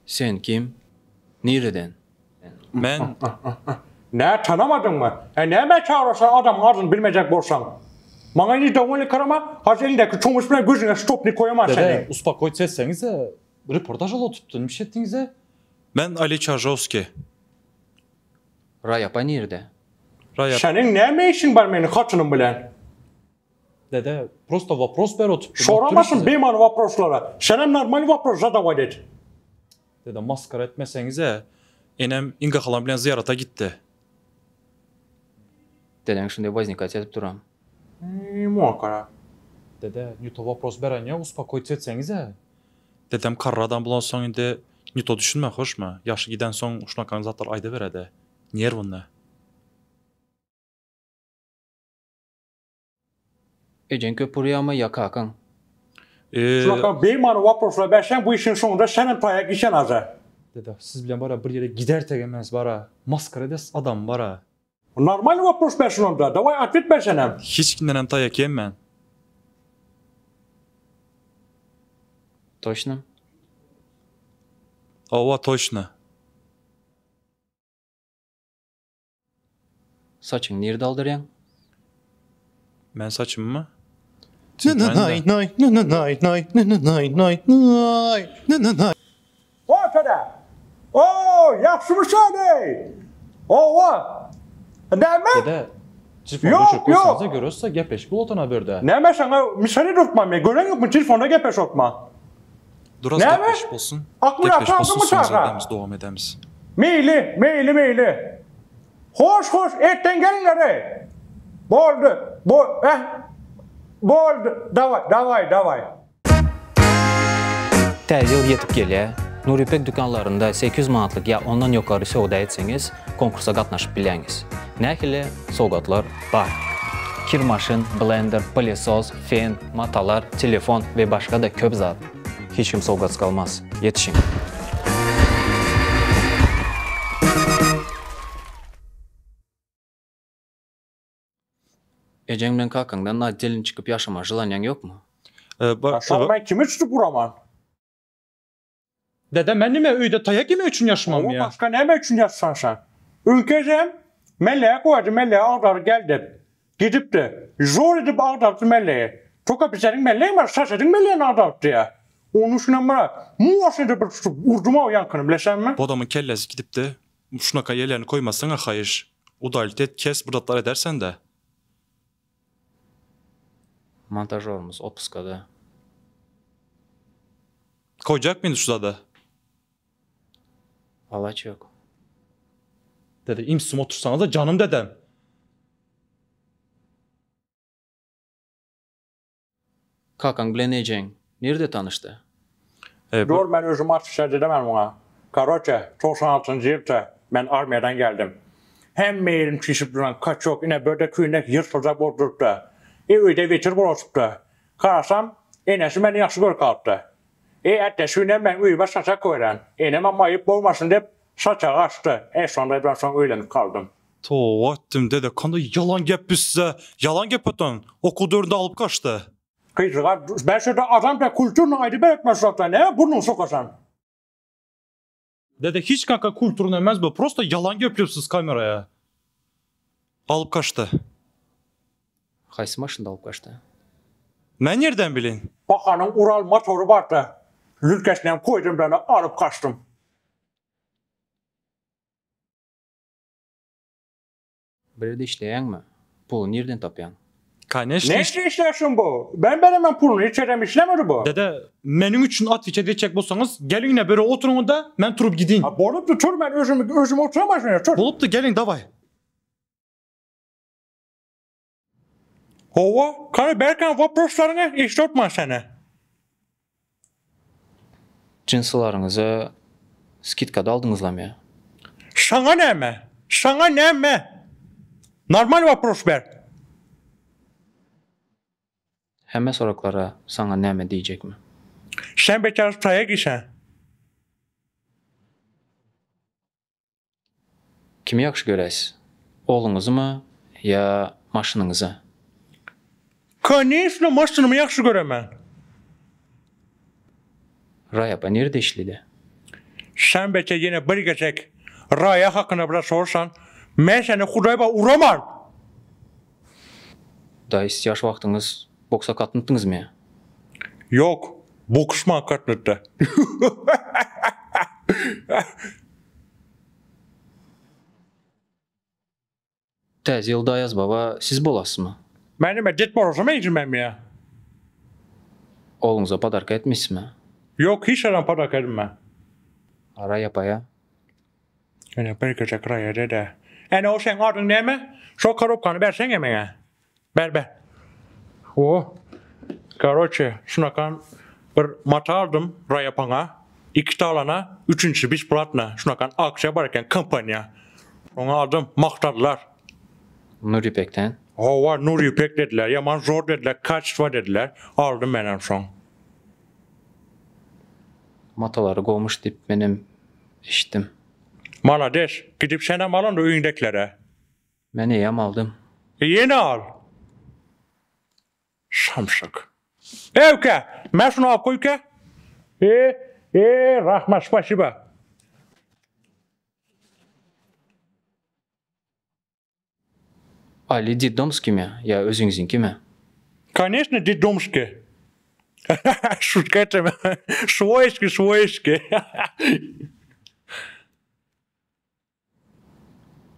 Sen kim? Nireden? Men. Nä tanamadyňmy? Hä nämä çagyrarsaň adamyň adyny bilmejek bolsaň. Maňa indi dowolny karama, hajy eliňdäki çomuç bilen gözüňe stopny koýaman seni. Dede, uspokoýts etseňize, reportaž alyp oturtdy, nime etdiňize? Men Ali Çažowskiý. Raý apa nirde? Raý apa. Seniň näme işiň bar meniň hatynym bilen? Dede, prosto wopros berip oturtdy. Soramasyn bemany woproslara. Senem normal wopros zadawat et. Dede, maskara etmeseňize, enem Inga halam bilen zyýarata gitdi. Dedeň şunday woznikat edip duran. Mokara. Dede, ne to wopros beren ýok, uspokoýts etseňize. Dedem karry adam bolansoň indi ne to düşünme, hoşmy? Ýaşy gidensoň şunakaň zatlar aýdaberedi. Nerwnyny. Ejeň köp urýamy ýa kakaň? Şunaka bemany woproslar berseň bu işiň soňunda senem taýak iýsen aza. Dede, siz bilen bara bir ýere gider tegemez bara. Maskara edes adam bara. Normalny wopros bersin onda, daway otwet ber senem. Hiç kimdenem taýak ýemän. Toçno? Hawa toçno. Saçyňy nirde aldyrýaň? Men saçymymy? Ortada! O, ýagşymy şony? Owa! Näme? Dede, telefony Ýok, öçürip ýok. goýsaňyza görersiz gepleşip bolatan haberde. Näme saňa misal edip otman men? Gören ýokmy telefonda gepleşip otman? Duraz Näme? gepleşip bolsun. Akmyrat Gepleşip bolsun aldyňmy soň çaga? edemiz dowam edemiz. Meýli, meýli, meýli. Hoş, hoş, erten geliňler-eý. Boldy, bo, eh, boldy, daway, daway, daway. Täze ýyl ýetip gelýär. Nurýüpek dükanlarynda 800 manatlyk ýa ondan ýokary söwda etseňiz, konkursa gatnaşyp bilýäňiz. Nähili sowgatlar bar? Kir maşyn, blender, pylesos, fen, matalar, telefon we başga-da köp zat. Hiç kim sowgatsyz galmaz. Ýetişiň! Ejeň bilen kakaňdan otdelny çykyp ýaşama želaniýaň ýokmy? Şol men kimi tutup uraman? Dede men nime öýde taýak ýemek üçin ýaşmam ýa? Başga näme üçin ýaşsan sen? Öňki ejem Melleýe goýardy Melleýe agdaryp gel dep. Gidipdi. Zor edip agdarypdy Melleýi. Toka bizleriň Melleýi bar sasediň Melleýini agdarypdy ýa. Onuň üçinem bir moşny edip bir tutup urdum-ow ýaňkyny bilesenmi? Bu adamyň kellesi gidipdi. Şunaka ýerlerini koýmasaňa haýyş. Udalit et kes bir zatlar edersende. Montažorymyz otpuskada. Koýjak meni şu zada. Alaç ýok. Dede imsim otursaňyzda janym dedem. Kakaň bilen ejeň nirde tanyşdy? Dur men özüm açyşa dedemen muňa. Karoçe, 96-njy ýylda men armiýadan geldim. Hemme ýerim çişip duran kaçok ine börde küýnek ýyrtyljak bolup durupdy. E öýde wetir bolup Garasam, enesi meni ýagşy görüp galypdy. E ertesi günem men öýüme saçak goýran. Enemem aýyp bolmasyn diýip, saçagy açdy. E şonda ben soň öýlenip galdym. Toba etdim dede kanday ýalan gep bizse ýalan gep öten okuw döwründe alyp gaçdy. Gyzyga ben şurada adam da kulturny aýdyp beretmez şurada näme burnuňy sokasan. Dede hiç kaka kulturny emez bu prosto ýalan geplepsiz kameraya alyp gaçdy. Haýsy maşynda alyp gaçdy? Men nirden bileýin. Bahanyň Ural motory bardy. Lülkesinem koýdum dana alyp gaçdym. Bir ýerde işleýäňmi? Puly nirden tapýaň? Koneşno Ne üçin işleýärsiň bu? Ben beremem puluny hiç ýerdem işlemedi bu. Dede meniň üçin otweçat etjek bolsaňyz geliň ine beri oturyňda men turup gidiň. Ha bolupdy tur men özüm özüm oturaman şunda tur. Bolupdy geliň daway. Howwa kany berkan woproslaryňy eşidotman seni. Jinsilaryňyzy skidkada aldyňyzlamy ýa? Saňa näme? Saňa näme? Normal wopros ber. Hemme soraklara saňa näme diýjekmi? Sen beter taýak iýsen. Kimi ýagşy göräýsiz? Ogluňyzymy ýa maşynyňyzy? Koneçno maşynymy ýagşy göremen. Raý apa nirde işlidi? Sen beçe ýene bir gezek Raýa hakynda biraz sorsan, men seni Hudaý bar uraman! Daýy siz ýaş wagtyňyz boksa gatnypdyňyzmy? Ýok, boksman gatnypdy. Täze ýylda Aýaz baba siz bolasmy? Men neme Ded Moroza meňzemenmi ýa? Ogluňyza podarka etmişsmi? Ýok hiç adam podarka edinmän. A Raýa paýa? Ene bir gezek Raýa dede. Ene o seň adyň näme? Şo korobkany berseňe meňe. Ber ber. O. Karoçe şunakan bir mata aldym Raýa paňa. Iki talana, üçünjisi besplatno. Şunakan aksiýa bar eken kompaniýa. Şoňa aldym, magtadylar. Nur Ýüpekden? Hawa, Nur Ýüpek dediler. Ýaman zor dediler, kaçestwo dediler. Aldym menem şoň. Matalary gowmyş diýip menem eşitdim. Malades, gidip senem al onda öýüňdäkilere. Men eýýäm aldym. Ýene al. Samsyk. Ewke, mä şuny alyp goý-ke. E, e, rahmat, spasiba. Ali detdomskimi ýa özüňiziňkimi? Koneçno detdomskiý. Şutka etdim. Swoýskiý, swoýskiý.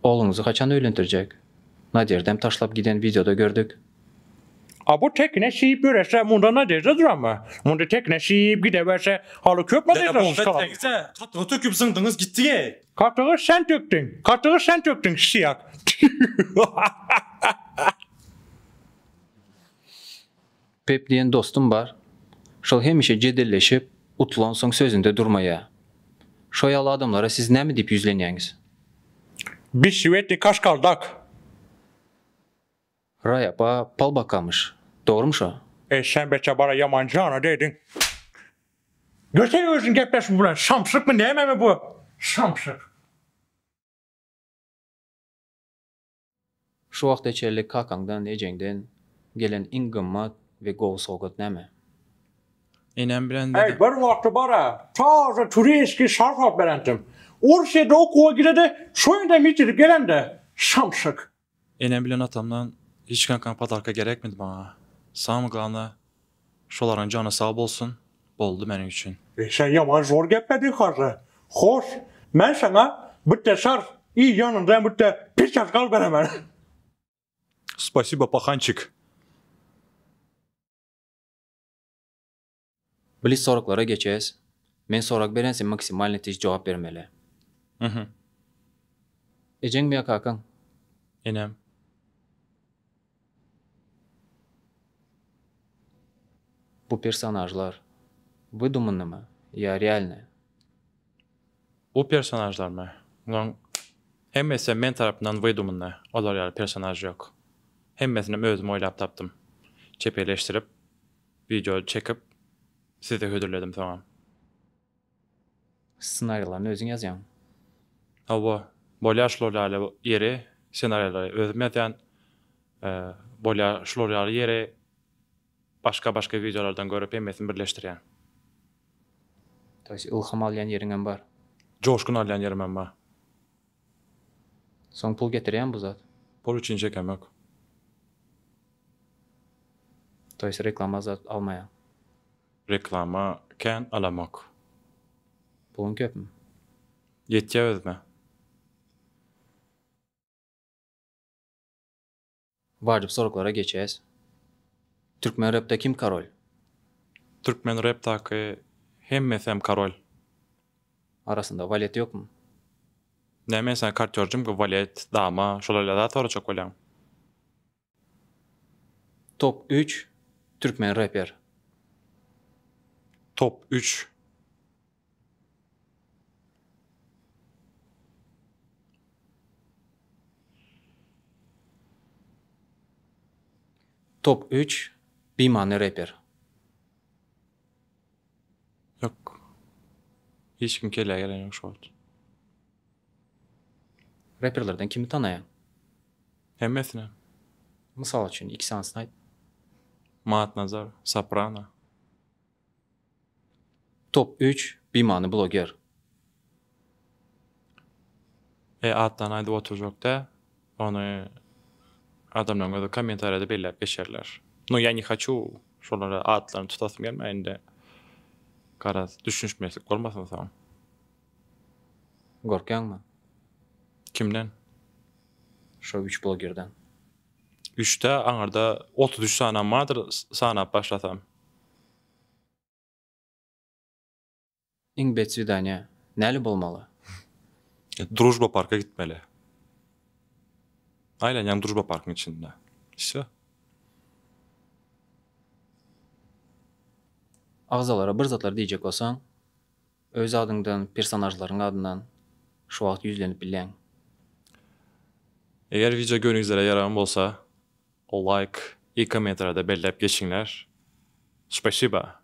Ogluňyzy haçan öýlendirjek? Nadeždam taşlap giden wideoda gördük. A bu tekine şiýip ýörese munda Nadežda duranmy? Munda tekine şiýip gideberse haly köp Nadeždasyz galar. Gatygy töküp zyňdyňyz gitdigeý. Gatygy sen tökdüň. Gatygy sen tökdüň şiýak. Pep diýen dostum bar. Şol hemişe jedelleşip, utulansoň sözünde durmaýa. Şo ýaly adamlara siz näme diýip ýüzlenýäňiz? Bişiwetni kaşkaldak. Raý apa pal bakamyş. Dogrymy şo? Eý sen beçe bara ýaman jana degdiň. Görsene özüň gepleş bu bilen samsykmy nämemi bu samsyk. Şu wagta çenli kakaňdan, ejeňden gelen iň gymmat we gowy sowgat näme? Enem bilen Eý dedem. bir wagty bara taze tureskiý şarf alyp berendim. Orsýede okuwa gidede şo ýerdem ýitirip gelende samsyk. Enem bilen atamdan hiç kankan podarka gerekmedi maňa. Samyý glawna şolaryň jany sag bolsun boldy meniň üçin. Eý sen ýaman zor geplediň hajy. Hoş, men saňa bitte şarf i ýanynda bitte peçatka alyp beremen. Spasibo pahançik. Blitz soraglara geçes. Men sorag beren sen maksimalny tiz jogap bermeli. Mhm. Ejeňmi ýa kakaň? Enem. Bu personažlar wydumannymy ýa realny? Bu personažlarmy? Bulaň hemmesem men tarapyndan wydumanny. Olar ýaly personaž ýok. Hemmesinem özüm oýlap tapdym. Çepeleşdirip Wideo çekip size hödürledim soňam. Ssenariýalaryny özüň ýazýaňmy? Hawa, bolýar şular ýaly ýeri ssenariýalary özüm ýazýan. Bolýar şular ýaly ýeri başga başga wideolardan görüp hemmesini birleşdirýän. To ýest ylham alýan ýeriňem bar? Joşgun alýan ýerimem bar. Soň pul getirýämi bu zat? Pul üçin çekemok. To ýest reklama zat almaýaň. Reklama kän alamok. Puluň köpmi? Ýetýä özüme. Wajyp soraglara geçäs. Türkmen repde kim karol? Türkmen repdaky hemmesem karol. Arasynda walet ýokmy? Näme men saňa kartýorjymky walet, dama, şolar ýaly zat sorajak bolýaň. Top üç türkmen reper. Top üç. Top üç bimany reper. Ýok. Hiç kim kellä gelen ýok şu wagt. Reperlerden kimi tanaýaň? Hemmesini. Mysal üçin iki sanysyny aýt. Matnazar, Soprano. Top üç bimany bloger. E atlaryny aýdyp oturjak dä. Ony adamlaryň özi kommentariýada belläp geçerler. No ýa ne haçu şolara atlaryny tutasym gelmeýär indi. Garaz düşünişmezlik bolmasyn soň. Gorkýaňmy? Kimden? Şo üç blogerden. Üçde aňyrda 33 sanam bardyr sanap başlasam. Iň bet swidaniýa näli bolmaly? Družba parka gitmeli. Aýlanýaň Družba parkyň içinde. Wsё. Agzalara bir zatlar diýjek bolsaň, öz adyňdan, personažlaryň adyndan şu wagt ýüzlenip bilýäň. Eger wideo göwnüňizlere ýaragan bolsa, laýk i kommentarýada belläp geçiňler. Spasiba.